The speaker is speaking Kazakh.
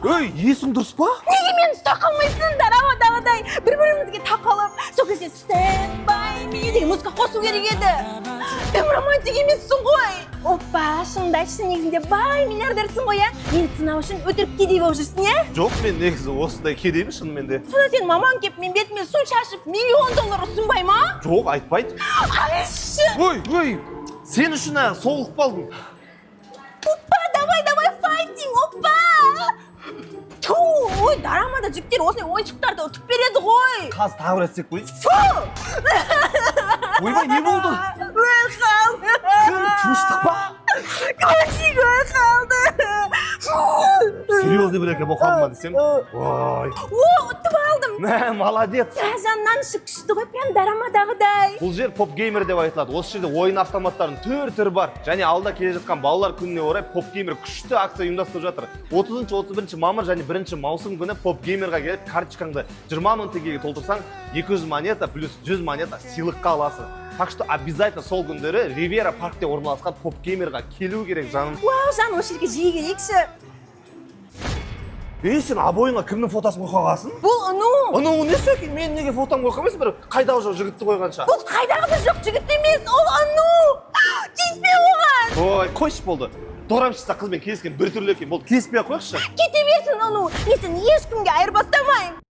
Ей, есің дұрыс па? Неге мені ұстап қалмайсың? Дорамадағыдай бір бірімізге тақалып, сол кезде «Stand by me» деген музыка қосу керек еді. Тым романтик емессің ғой. Опа, шыныңды айтшы, негізінде бай миллиардерсің ғой, иә? Мені сынау үшін өтірік кедей болып жүрсің, иә? Жоқ, мен негізі осындай кедеймін шынымен де. Сонда сенің мамаң келіп, мен бетіме су шашып, миллион доллар ұсынбай ма? Жоқ, айтпайды. Айшы! Ой, ой, сен үшін соғылып қалдым. Опа, давай, давай, файтинг, опа! Ту, ой, дорамада жігіттер осындай ойыншықтарды ұтып береді ғой. Қазір тағы бір рет істеп көрейін. Фу! Ойбай, не болды? Өліп қалды. Кім, тыныштық па? Көшек өліп қалды. Серьезный бірдеңе болып қалды ма десем, ой. О, ұтып алдым. Мә, молодец. Жаннан күшті ғой, прям дорамадағыдай. Бұл жер Поп Геймер деп айтылады. Осы жерде ойын автоматтарының түр түрі бар. Және алда келе жатқан балалар күніне орай Поп Геймер күшті акция ұйымдастырып жатыр. 30, 31 мамыр және 1 маусым күні Поп Геймерға келіп, карточкаңды 20 мың теңгеге толтырсаң, 200 монета плюс 100 монета сыйлыққа аласың. Так что обязательно сол күндері Ривьера паркте орналасқан Поп Геймерға келу керек, жаным. Вау, жан, осы жерге жиі келейікші. Ей, сен обойыңа кімнің фотосын қойып қойғансың? Бұл Ыну. Ыну несі екен? Мен неге фотомды қойып қоймайсың, бір қайдағы жоқ жігітті қойғанша? Бұл қайдағы да жоқ жігіт емес, ол Ыну. Тиіспе оған. Ой, қойшы, болды. Дорамщица қызбен кездескен бір түрлі екен. Болды, келіспей ақ қояйықшы. Кете берсін, Ыну. Мен сені ешкімге айырбастамаймын.